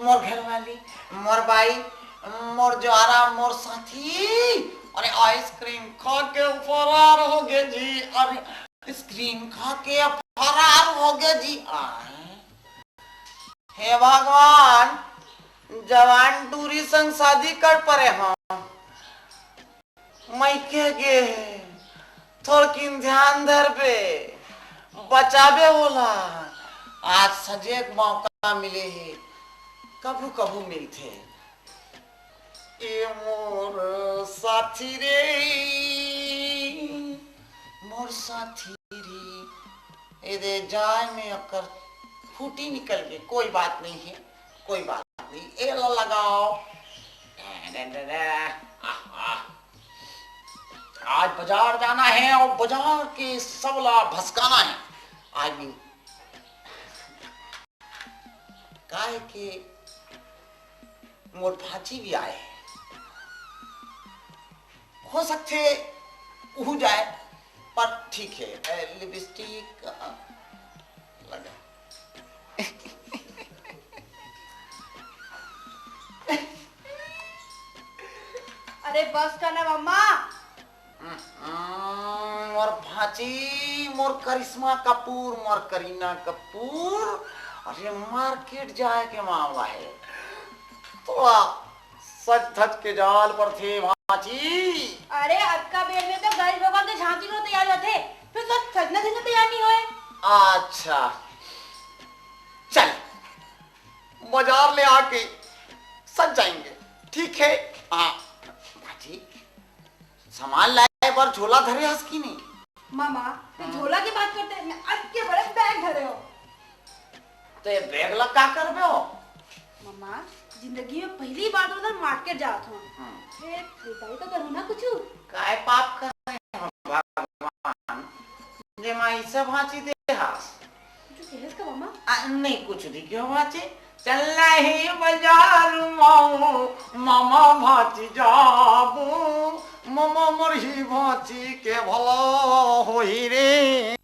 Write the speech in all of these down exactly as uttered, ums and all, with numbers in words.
मोर घरवाली, मोर बाई, मोर ज्वारा, मोर साथी, अरे आइसक्रीम खा के फरार हो गे जी, अरे आइसक्रीम खा के फरार हो गे जी। आए, हे भगवान, जवान टूरी संग शादी कर परे हंव। मइके गे हे, थोरकिन ध्यान धरबे, बचाबे ओला। आज सजेक मौका मिले हे, कभू कभू मिलथे। ए मोर साथी रे, मोर साथी रे, ए दे जाय में अकर फूटी निकल गे। कोई बात नहीं है, कोई बात नहीं, एला लगाओ। आहा, आज बाजार जाना है और बाजार के सबला भसकाना है। आज भी काहे के मोर भांची भी आए हे, हो सकथे उहू जाए, पर ठीक है, ए, लिपस्टिक, अ, लगा। अरे बस कर ना मम्मा। हम्म, मोर भांची, मोर करिश्मा कपूर, मोर करीना कपूर, अरे मार्केट जाए के मामला हे। थोड़ा सज धज के जाल परथे भांची। अरे अतका बेर में तो गज भगवान के झांकी लो तैयार होथे, फिर तो सजना धजना तैयार नहीं होए। अच्छा, चल बाजार ले आके सज जाएंगे, ठीक है? हाँ भांची, सामान लाए बर झोला धरे हस कि नहीं? मामा, ते हम्म। झोला के बात करते, मैं अतके बड़े बैग धरे हंव। तो ये बैग ला का करबे हो? मामा, जिंदगी में पहली बार तो उधर मार्केट जात हंव। हम्म। फिर खरीदारी तो करूँ ना कुछ। काय पाप करे हंव भगवान, जे माँ ई सब भांची दे हस। कुछ कहेस का मामा? आ, नहीं कुछ नहीं क्यों भांची, चल रही बाजार माऊ, मामा भांची जाबू, मामा मरही भांची के भला होही रे।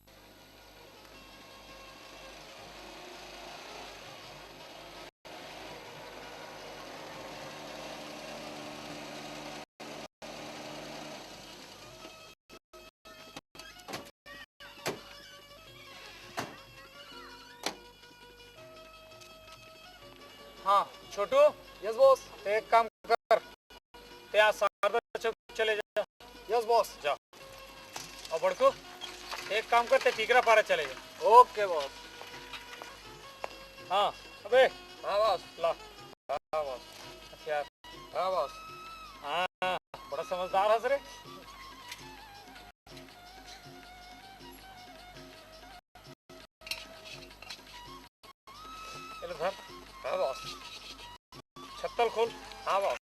हाँ, छोटू। Yes boss. ते एक काम कर, ते आज शारदा चौक चले जा। Yes boss. जा। और बड़कू, एक काम कर, ते टीकरा पारा चले जा। ओके बॉस। हाँ, अबे। हाँ बॉस। ला। हाँ बॉस। हथियार। हाँ बॉस। हाँ, बड़ा समझदार हस रे। एला धर। हाँ बॉस। छत्तल खोल। हाँ बॉस।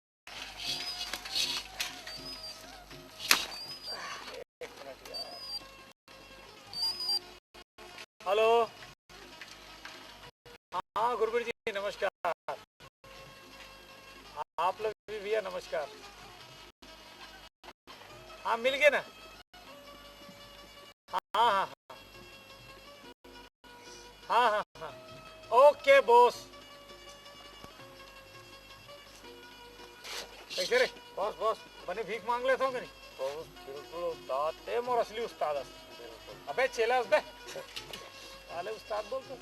एक मिनट यार। हेलो। हाँ गुरुबीर जी, नमस्कार। आप लोग भी भैया नमस्कार। हाँ, मिल गए ना? हाँ, हाँ, हाँ। हाँ, हाँ, हाँ। ओके बॉस। कैसे रे? Boss, boss. बने भीख मांग लेथंव कि नहीं? बॉस, बिल्कुल उस्ताद। ते मोर असली उस्ताद अस। बिल्कुल। अबे चेला अस बे। साले उस्ताद बोल तो।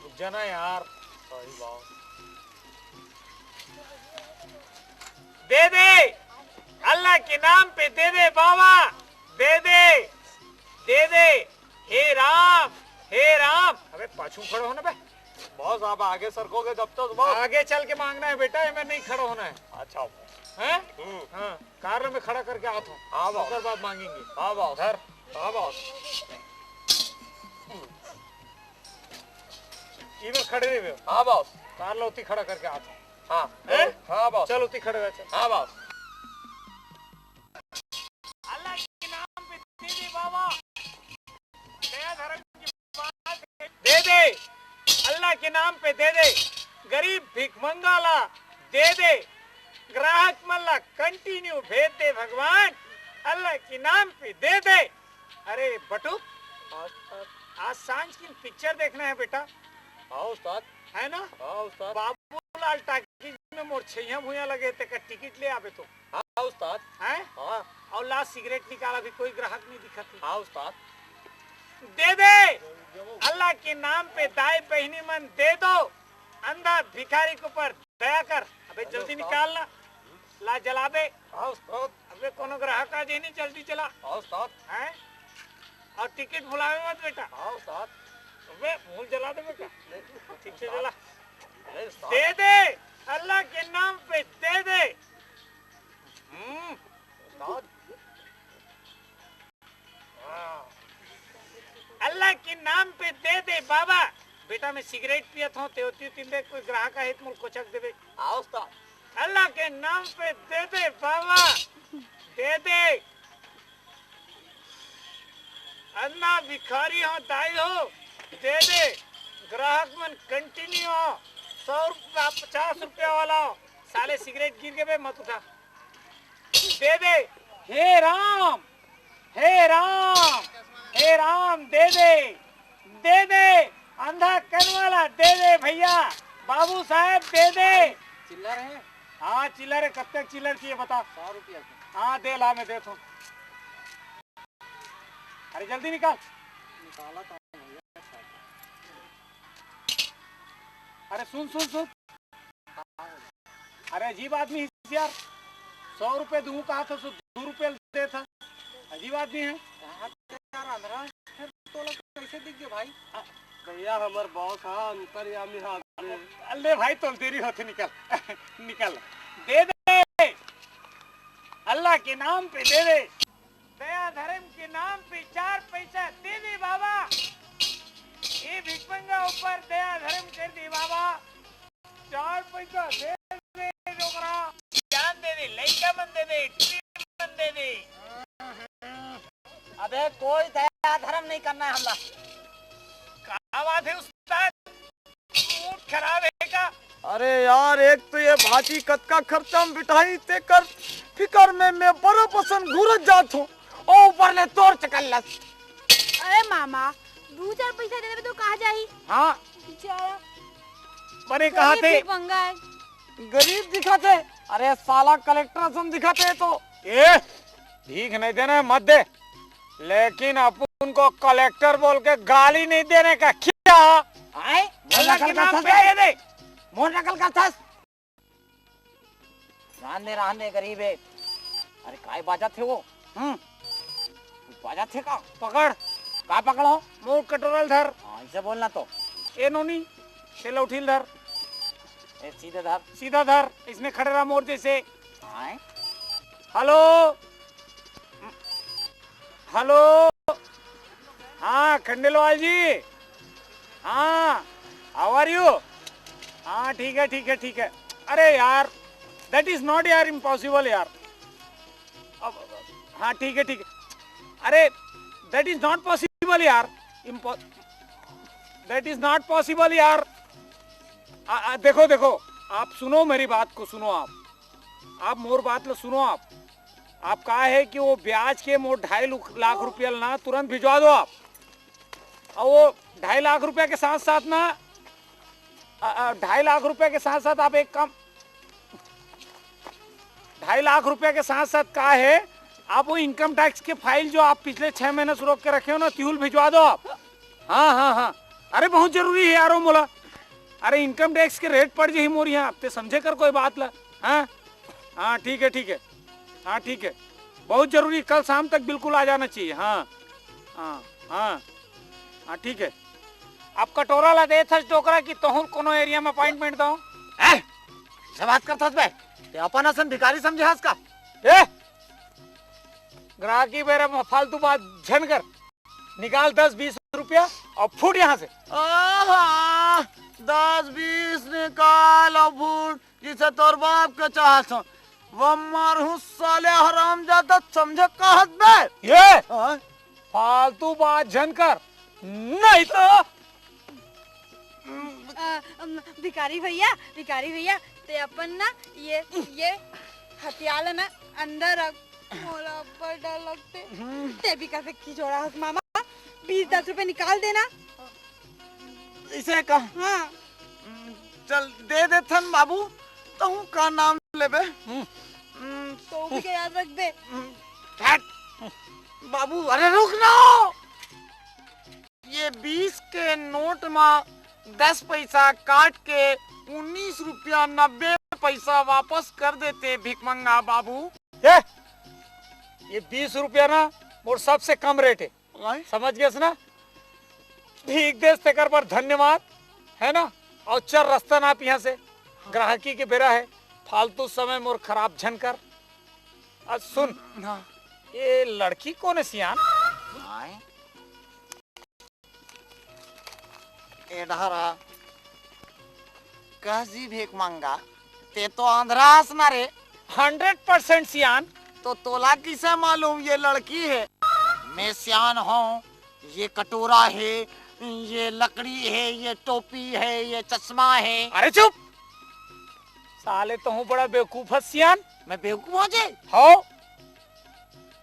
रुक जाना यार। सही बात। दे दे, अल्लाह के नाम पे दे दे बाबा, दे दे, दे दे, हे राम, हे राम। अबे पाछू खड़ा होना बे। बॉस, आप आगे सरकोगे तब तो बॉस। आगे चल के मांगना है बेटा, ये में नहीं खड़ा होना है। अच्छा। हैं? हम्म। हाँ, कार में खड़ा करके आओ तो। हाँ बॉस। ओकर बाद मांगेंगे। हाँ बॉस। धर। हाँ बॉस। इधर खड़े रहिबे। हाँ बॉस। कार ला उती खड़ा करके आत हूँ। हाँ। हैं? हाँ बॉस। चल उती खड़े रह, चल। हाँ बॉस। अल्लाह के नाम पे दे दे बाबा, दया धर्म की बात है। दे दे, अल्लाह के नाम पे दे दे, गरीब भिखमंगा ला दे दे, ग्राहक मन ला continue भेज दे भगवान, अल्लाह के नाम पे दे दे। अरे बटुक, आज सांझ की पिक्चर देखना है बेटा। हाँ उस्ताद। है ना? हाँ उस्ताद। बाबूलाल टाकीज में मोर छइहां भुइयां लगे, तेकर टिकट ले आबे तो। हाँ उस्ताद। हैं? हाँ। अउ ला सिगरेट निकाल, अभी कोई ग्राहक नहीं दिखत हे। हाँ उस्ताद। दे दे, अल्लाह के नाम पे दाई बहिनी मन दे दो, अंधा भिखारी के ऊपर दया कर। अबे जल्दी निकाल ना, ला जलाबे। हाँ उस्ताद। अबे कोनो ग्राहक आ जाही नहीं, जल्दी चला। हाँ उस्ताद। हैं? अउ टिकट भुलावे मत बेटा। हाँ उस्ताद। अबे मुंह जला दे बेटा। ठीक से जला। नहीं उस्ताद। दे दे, अल्लाह के नाम पे दे दे। हम्म। उस्ताद। हाँ। अल्लाह के नाम पे दे दे बाबा। बेटा, मैं सिगरेट पियत हूँ, ते ओती तीन दे, कोई ग्राहक आहे तो मोला कोचक देबे। हाँ उस्ताद। अल्लाह के नाम पे दे दे बाबा, दे दे। अंधा भिखारी हो, दाई हो, दे दे। ग्राहक मन continue हो, सौ रुपया, पचास रुपया वाला हो। साले सिगरेट गिर गे बे, मत उठा। दे दे। हे राम, हे राम, हे राम, दे दे, दे दे। अंधा कन वाला, दे दे भैया। बाबू साहेब, दे दे। चिल्ला रहे हैं? हाँ, चिल्ला रहे। कब तक चिल्लर चाहिए, बता। सौ रुपया के। हाँ, दे ला, मैं देता हूँ। अरे, जल्दी निकाल। निकाला था भैया। अरे, सुन, सुन, सुन। अरे अजीब आदमी है यार, सौ रुपये दूँ कहा था, सो दो रुपये देता। अजीब आदमी है। कहाँ से यार अंधरा? फिर तोला कैसे दिख गया भाई? भैया, हमर बॉस हा अंतर्यामी हा। अरे भाई, तोल देरी होती, निकल, निकल। दे दे, अल्लाह के नाम पे दे दे। दया धर्म के नाम पे चार पैसा दे दे बाबा। ये भिखमंगा ऊपर दया धर्म कर दे बाबा। चार पैसा दे दे डोकरा। जान दे दे, लइका मन दे दे, टीवी मन दे दे। अबे कोई दया धर्म नहीं करना है हमला। का बात है उस्ताद? मूड खराब है का? अरे यार, एक तो ये भांची कतका खर्चा में बिठाही, तेकर फिकर में मैं बरोबर सन घूरत जात हूँ। ओ ऊपर ले तोर चकल्लस। अरे मामा, दू चार पैसा दे देबे तो कहाँ जाही? हाँ। बेचारा। बने कहा थे? गरीब दिखत हे। अरे साला कलेक्टर सन दिखत हे तो। ए, भीख नहीं देना है, मत दे। लेकिन अपन को कलेक्टर बोल के गाली नहीं देने का क्या? आए? मोर नकल करथस बे? दे दे। मोर नकल करथस? रहन दे, रहन दे, गरीब हे। अरे काय बाजत हे वो? हम्म। बाजत हे का? पकड़। का पकड़ो? मोर कटोरा ल धर। हाँ, ऐसे बोलना तो। ए नोनी, तेला उठिल धर। ए, सीधे धर। सीधा धर, इसने खड़े रहा मोर जैसे। हाँ। हेलो, हेलो, हाँ खंडेलवाल जी, हाँ, how are you? हाँ ठीक है, ठीक है, ठीक है। अरे यार, that is not यार, impossible यार। अब, हाँ ठीक है, ठीक है। अरे, that is not possible यार, impo- that is not possible यार। आ, आ, देखो, देखो, आप सुनो मेरी बात को, सुनो आप, आप मोर बात ला सुनो आप। आप का है कि वो ब्याज के मोर ढाई लु- लाख रुपया ना तुरंत भिजवा दो आप। और वो ढाई लाख रुपया के साथ साथ ना, आ, आ, ढाई लाख रुपया के साथ साथ आप एक काम, ढाई लाख रुपया के साथ साथ का है, आप वो इनकम टैक्स के फाइल जो आप पिछले छह महीने से रोक के रखे हो ना, तिहुल भिजवा दो आप। हाँ, हाँ, हाँ। अरे बहुत जरूरी है यार वो मोला। अरे इनकम टैक्स के रेड पड़ जाही मोर यहाँ, आप ते समझे कर कोई बात ला। हाँ, हाँ, ठीक है, ठीक है। हाँ, ठीक है। बहुत जरूरी, कल शाम तक बिल्कुल आ जाना चाहिए। हाँ, हाँ, हाँ। हाँ, ठीक है। अब कटोरा ला देथस डोकरा कि तोहूं कोनो एरिया में अपॉइंटमेंट दो। ए, से बात करथस बे? ते अपन असन भिखारी समझे हस का? ए, ग्राहकी बेरा में फालतू बात झन कर। निकाल दस बीस रुपया और फूट यहाँ से। आहा, दस बीस निकाल और फूट, जिसे तोर बाप के चाहत हो। वो मारहूं साले हरामजादा, समझे कहत बे? ये हाँ? फालतू बात झन कर, नहीं तो। अ, अम, भिखारी भैया, भिखारी भैया, ते अपन ना ये, ये हथियार ला ना अंदर रख, मोला अब्बड़ डर लगथे। हम्म। ते भी कैसे खिचोड़ा हस मामा, बीस दस रुपए निकाल देना। इसे का? हाँ। हम्म, चल, दे देथन बाबू। तहूँ का नाम लेबे? हम्म। हम्म, तो भी के याद रखबे। हम्म, हट। बाबू, अरे रुक ना। ये बीस के नोट म दस पैसा काट के उन्नीस रुपया नब्बे पैसा वापस कर देते भिकमंगा बाबू। ए, ये बीस रुपया ना मोर सबसे कम रेट है। आय? समझ गेस ना? भीख देस तेकर बर धन्यवाद, है ना? अउ चल रस्ता नाप यहाँ से, ग्राहकी के बेरा है, फालतू समय मोर खराब झन कर। आज सुन, हाँ। ये लड़की कोन है सियान? आय? ए डहर आ। कह जी भिकमंगा, ते तो आंधरा हस ना रे। हंड्रेड परसेंट सियान। तो तोला किसे मालूम ये लड़की है? मैं सियान हूँ, ये कटोरा है, ये लकड़ी है, ये टोपी है, ये चश्मा है। अरे चुप! साले तहूँ बड़ा बेवकूफ हस सियान। मैं बेवकूफ हूँ जी? हो।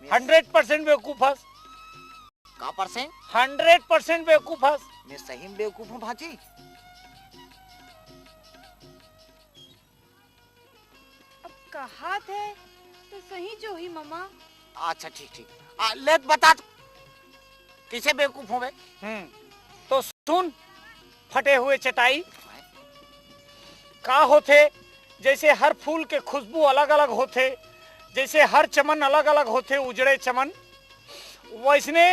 मैं हंड्रेड परसेंट बेवकूफ हस। का परसेंट? हंड्रेड परसेंट बेवकूफ हस। मैं सही में बेवकूफ हूँ भांची। अब कहात है तो सही जो ही ममा। अच्छा ठीक ठीक। आ, ले त बता त, किसे बेवकूफ होवे? हम्म, तो सुन, फटे हुए चटाई, का होथे? जैसे हर फूल के खुशबू अलग-अलग होथे, जैसे हर चमन अलग-अलग होथे, उजड़े चमन, वैसने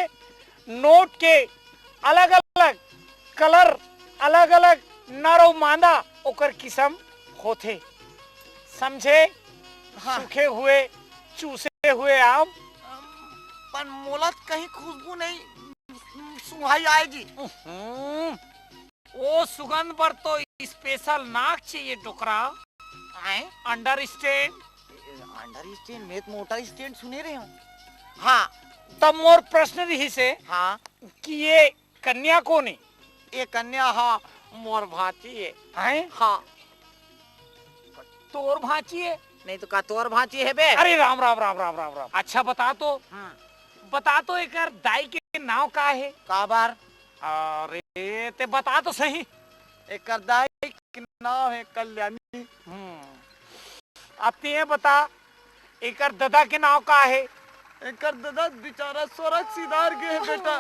नोट के अलग-अलग कलर, अलग-अलग नर अउ मादा ओकर किसम होथे। समझे? हाँ। सूखे हुए, चूसे हुए आम। अम, पर मोला त कहीं खुशबू नहीं सुंघाई आए जी। हम्म, ओ सुगंध बर तो स्पेशल नाक चाहिए डोकरा। आए? अंडरस्टैंड? अंडरस्टैंड? मैं तो मोटरस्टैंड सुने रहे हूँ। हाँ। तब मोर प्रश्न रहिसे हाँ। कि ये कन्या कोन ए? ये कन्या हा मोर भांची ए। हैं? हाँ। तोर भांची ए? नहीं तो का तोर भांची हे बे? अरे राम, राम, राम, राम, राम, राम। अच्छा बता तो, हाँ। बता तो एकर दाई के नाव का हे? काबर? अरे ते बता तो सही। एकर दाई के नाव हे कल्याणी। हम्म। अब ते बता, एकर ददा के नाव का हे? एकर ददा बेचारा स्वर्ग सिधार गे हे बेटा।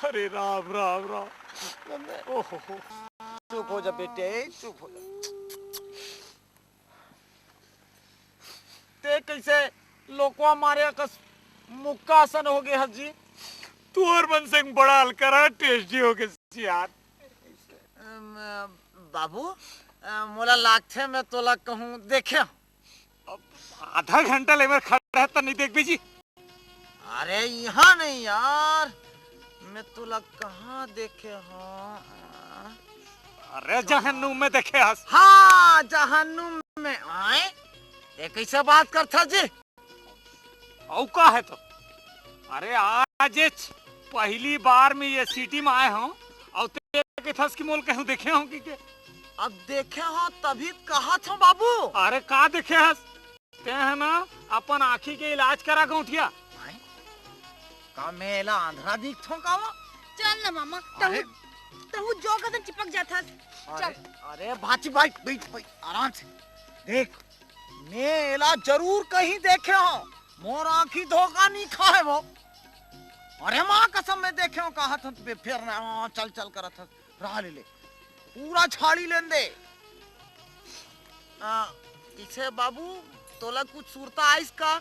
अरे राम, राम, राम। ओहो हो। चुप हो जा बेटे, चुप हो जा। ते कैसे लोकवा मारे कस मुक्का असन हो गे हस जी? तोर मन संग बड़ा अलकरहा टेस्टी हो गे यार। अम, बाबू, अ, मोला लागथे मैं तोला कहूँ देखे हूँ। अब आधा घंटा ले मेर खड़ा है त नहीं देखबे जी। अरे यहाँ नहीं यार, मैं तोला कहाँ देखे हूँ? अरे जहन्नुम में देखे हस। हाँ, जहन्नुम में। आए? ये कैसे बात करथा जी? अउ का हे तो? अरे आज ये छ-, पहली बार मैं ये सिटी में आए हूँ, अउ ते कथस कि मोला कहूँ देखे हूँ कि के? अब देखे हूँ तभी त कहत हूँ बाबू। अरे का देखे हस? ते हे ना अपन आँखी के इलाज करा गौंठिया। हैं? का मैं एला आंधरा दिखथों का वो? चल ना मामा, अरे। तहू, तहू जोक असन चिपक जाथस। अरे, चल। अरे भांची भाई, बैठ, बैठ, आराम से। देख, मैं एला जरूर कहीं देखे हूँ, मोर आँखी धोखा नहीं खाए वो। अरे माँ कसम मैं देखे हूँ, कहत हूँ, तबे फेर ना, हाँ, चल, चल करत हस, रहा ले ले, पूरा झाड़ी लेन दे। आ, किसे बाबू, तोला कुछ सुरता आइस का?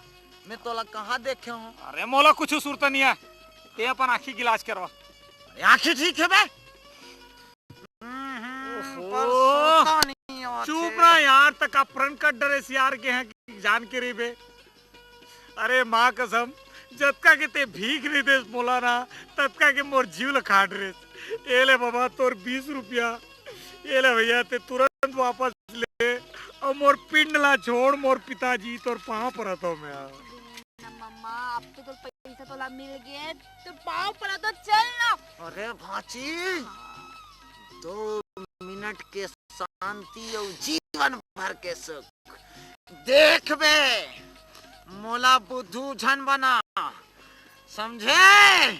मैं तोला कहाँ देखे हूँ? अरे मोला कुछ सुरता नहीं है, ते अपन आँखी के इलाज करवा। अरे आँखी ठीक है बे? हम्म, ओहो। पर सोता नहीं होते। चुप रह यार, तक अपहरण कर डरे सियार के हैं कि जान के रही बे। अरे माँ कसम, जतका के ते भीख नहीं देस मोला ना, ततका के मोर जीव ल खाट रेस। ए ले बाबा तोर बीस रुपया, ए ले भैया ते तुरंत वापस ले, अउ मोर पिंड ला छोड़, मोर पिताजी तोर पाँव परत हूँ मैं। ना मम्मा, अब तो तोर पैसा तोला मिल गए, तो पाँव परत हूँ, चल ना। अरे भांची, दो मिनट के शांति अउ जीवन भर के सुख। देख बे, मोला बुद्धू झन बना, समझे?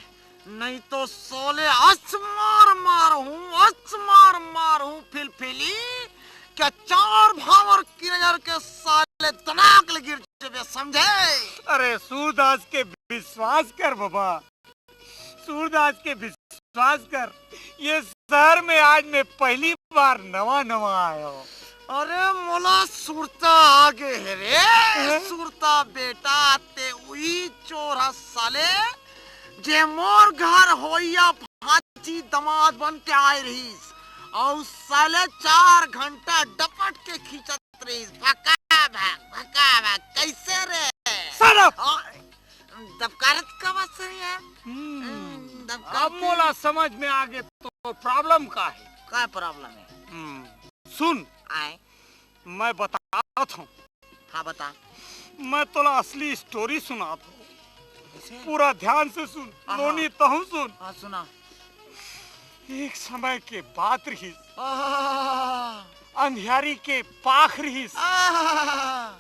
नहीं तो सोले अस मार मार हूँ, अस मार करके साले दनाक ले गिर जबे, समझे? अरे सूरदास के विश्वास कर बाबा, सूरदास के विश्वास कर, ये शहर में आज मैं पहली बार नवा नवा आया हूँ। अरे मोला सुरता आ गे हे रे, हैं? सुरता बेटा, ते उही चोर ह साले, जे मोर घर होइया भांची दमाद बन के आए रहिस, अउ साले चार घंटा डपट के खींचत रहिस, भका भक, भका भक, कैसे रे? Shut up! हाँ, दबकारत का बात सही है। हम्म, हम्म, दबकारत अब मोला समझ में आ गे तो problem का है। का problem है? हम्म, सुन, आए। मैं बतात हूँ। हाँ, बता। मैं तोला असली story सुनात हूँ। कैसे? पूरा ध्यान से सुन, आहा। नोनी तहूँ सुन। हाँ, सुना। एक समय के बात रहिस। आहा। अंधियारी के पाख रहिस। आहा।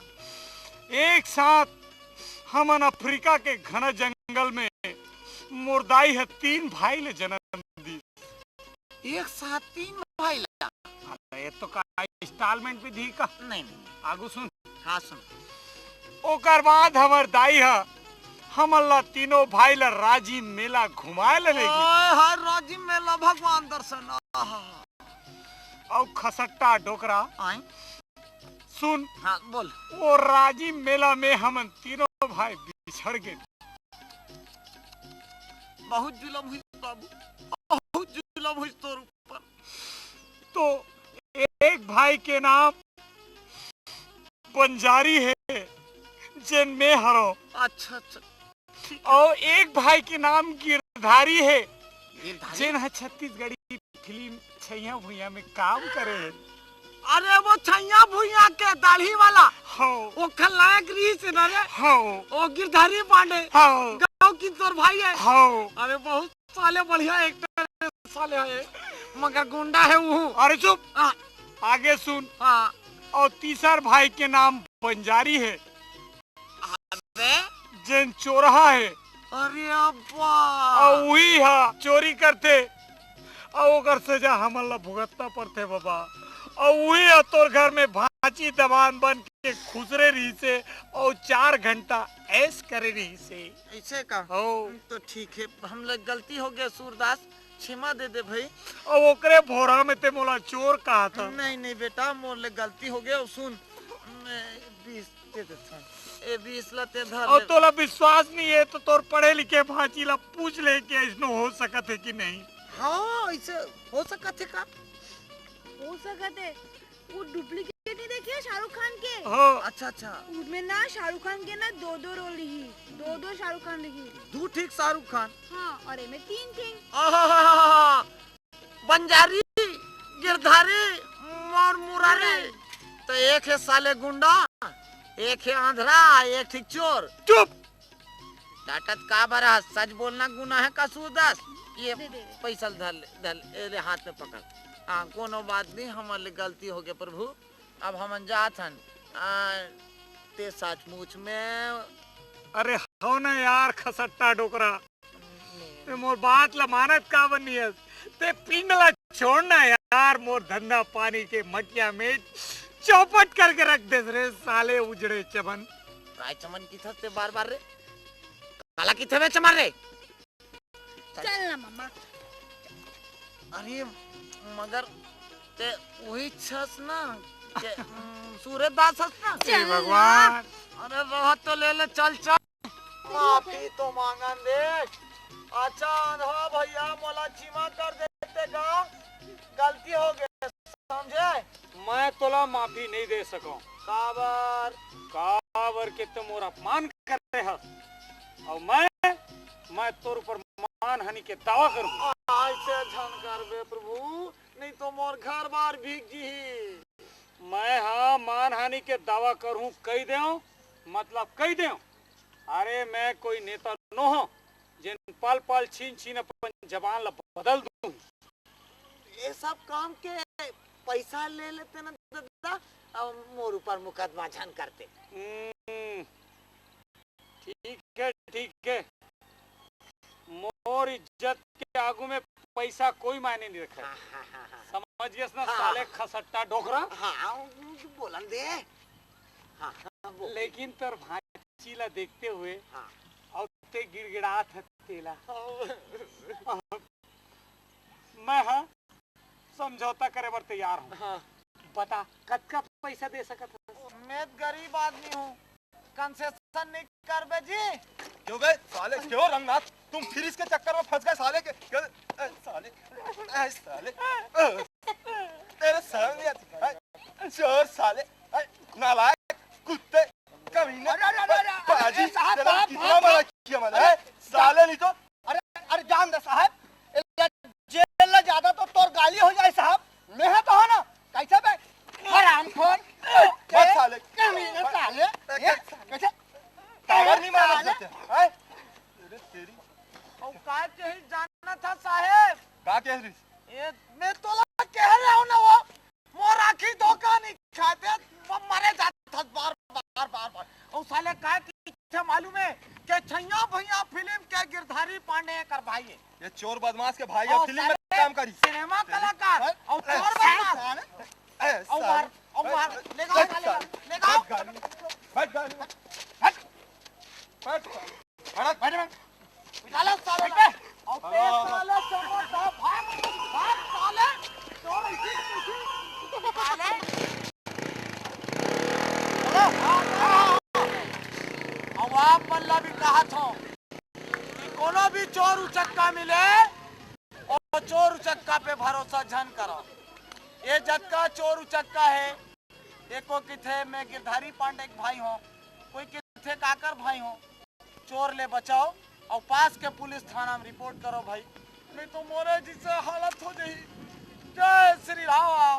एक साथ हमन अफ्रीका के घना जंगल में मोर दाई ह तीन भाई ले जनम दीस। एक साथ तीन भाई ला? अरे, ये तो का installment भी दी का? नहीं, नहीं, नहीं। आगू सुन। हाँ, सुन। ओकर बाद हमर दाई ह हमन ला तीनों भाई ला राजिम मेला घुमाए ले लेगी। हाय, हाय, राजिम मेला, भगवान दर्शन। आहा। अउ खसट्टा डोकरा। आय। सुन। हाँ, बोल। वो राजिम मेला में हमन तीनों भाई बिछड़ गे। बहुत जुलम हुई बाबू, बहुत जुलम हुई तोर ऊपर। तो एक भाई के नाम बंजारी हे, जेन मैं हरों। अच्छा, अच्छा, ठीक है। अउ एक भाई के नाम गिरधारी हे, गिरधारी? जेन ह छत्तीसगढ़ी फिल्म छैया भुइया में काम करे हे। अरे वो छैया भुइया के दाढ़ी वाला? हाँ। वो खलनायक रहिस हे ना रे? हाँ। वो गिरधारी पांडे? हाँ। गाँव की तोर भाई है? हाँ। अरे बहुत साले बढ़िया actor है, साले है, मगर गुंडा है वो। अरे चुप। हाँ। आगे सुन। हाँ। अउ तीसर भाई के नाम बंजारी हे। अबे। जेन चोरहा हे। अरे अब्बा। अउ उही ह चोरी करथे। अउ ओकर सजा हमन ला भुगतना पड़थे बाबा। अउ उही ह तोर घर में भांची दमाद बन के खुसरे रहिस हे अउ चार घंटा ऐश करे रहिस हे। ऐसे का? हो। तो ठीक है, हमला गलती हो गया सूरदास, क्षमा दे दे भाई। अउ ओकरे भोरा में ते मोला चोर कहा था। नहीं, नहीं बेटा, मोर ले गलती हो गया। सुन, मैं बीस दे देथन। ए बीस ला ते धर अउ ले। तोला विश्वास नहीं है तो तोर पढ़े लिखे भांची ला पूछ ले कि ऐसनो हो सकत है कि नहीं। हाँ, ऐसे हो सकत है का? हो सकत है। वो duplicate नहीं देखे शाहरुख खान के? हाँ। अच्छा, अच्छा। उसमें ना शाहरुख खान के ना दो दो role रही, दो दो शाहरुख खान रही। दू ठीक शाहरुख खान। हाँ, और एमे तीन ठीक। आहा, बंजारी, गिरधारी, मौर मुरारी। मुरारी। तो एक है साले गुंडा, एक है आंधरा, एक ठीक चोर। चुप। डांटत का बरा, सच बोलना गुनाह है का सूरदास? ये दे, दे, दे। पैसा धर ले, धर ले, ए ले हाथ में पकड़। हाँ, कोनो बात नहीं, हमर ले गलती हो गया प्रभु, अब हमन जात हन। आ, ते सचमुच में अरे हो ना यार खसट्टा डोकरा, ते मोर बात ला मानत का बनी है? ते पिंड ला छोड़ना यार, मोर धंधा पानी के मटिया में चौपट करके रख देस रे साले उजड़े चमन। काय चमन किथस ते बार बार रे? काला किथे बे चमन रे? चल ना मामा। अरे मगर ते वही छस ना के, उम, सूरदास हस ना? चल हे ना। भगवान। अरे रह तो ले ले, चल चल। माफी तो मांगन दे। अच्छा आंधवा भैया, मोला क्षमा कर देते का, गलती हो गए, समझे? मैं तोला माफी नहीं दे सकूं। काबर? काबर के तो मोर अपमान करे हस। और मैं, मैं तोर ऊपर मानहानि के दावा करूं। ऐसे झन करबे प्रभु, नहीं तो मोर घर बार भीग जीही। मैं हा मानहानि के दावा करूं, कही देव, मतलब कही देव। अरे मैं कोई नेता नोहंव, जेन पल पल छीन छीन अपन जबान ला बदल दूं। ये सब काम के पैसा ले लेते ना दादा, अब मोर ऊपर मुकदमा झन करते। हम्म, ठीक है, ठीक है। मोर इज्जत के आगू में पैसा कोई मायने नहीं रखे। हाँ, हाँ, हाँ, हाँ। समझ गेस ना, हाँ। साले खसट्टा डोकरा? हाँ, बोलन दे। हाँ, हाँ, वो। लेकिन तोर भांची ला देखते हुए हाँ। अउ ते गिड़गिड़ात ह तेला। हाँ। मैं ह समझौता करे बर तैयार हूँ। हाँ। बता, कतका पैसा दे सकत हस? मैं गरीब आदमी हूँ, concession नहीं करबे जी। क्यों बे साले, क्यों रंगनाथ, तुम फिर इसके चक्कर में फंस गए साले के। क्यों, ए, साले, ए, साले, ए, तेरे शर्म नहीं आती? ए, चोर साले, ए, नालायक, कुत्ते, कमीने, अरे, अरे, अरे, अरे, अरे, बाजी, साहब, तेरा साहब, कितना साहब, बड़ा साहब। किया मैंने, अरे, ए, साले नहीं तो। अरे, अरे, जान दे साहब, एला जेल ला ज्यादा तो तोर गाली हो जाए साहब। मैं ह तो हो ना, कैसे बे? हरामखोर, बस साले। कमीने साले, ए, ये, कैसे? काबर नहीं मानत साले। होते, हैं? तेरे तेरी। अउ का कही जानत हस साहेब? का कह रही? ए, मैं तोला कह रहा हूँ ना वो, मोर आँखी धोखा नहीं खाते, वो मरे जात हस बार, बार, बार, बार। अउ साले का कथे मालूम है? के छैया भैया फिल्म के गिरधारी पांडे एकर भाई है। ये चोर बदमाश के भाई है, अउ फिल्म में साले काम करी। सिनेमा कलाकार, हैं? अउ ए, चोर बदमाश। साले, ए, अउ मार, साले, अउ मार, ए, ले जाओ ए, साले, साले, ले जाओ। बैठ गाड़ी, बैठ गाड़ी, बैठ, बैठ साले। हट, बैठ, बैठ। निकालो साले। बैठ। अबे साले, चमोटा, भाग, भाग साले। चोर इसी, इसी। साले। चलो। अब आप मन ला भी कहत हौं कि कोनो भी चोर उचक्का मिले, अउ चोर उचक्का पे भरोसा झन करो। ये जतका चोर उचक्का है, एको किथे मैं गिरधारी पांडे के भाई हौं, कोई किथे काकर भाई हौं। चोर ले बचाओ अउ पास के पुलिस थाना में रिपोर्ट करो भाई, नहीं तो मोरे जैसे हालत हो जाही। जय श्री राम।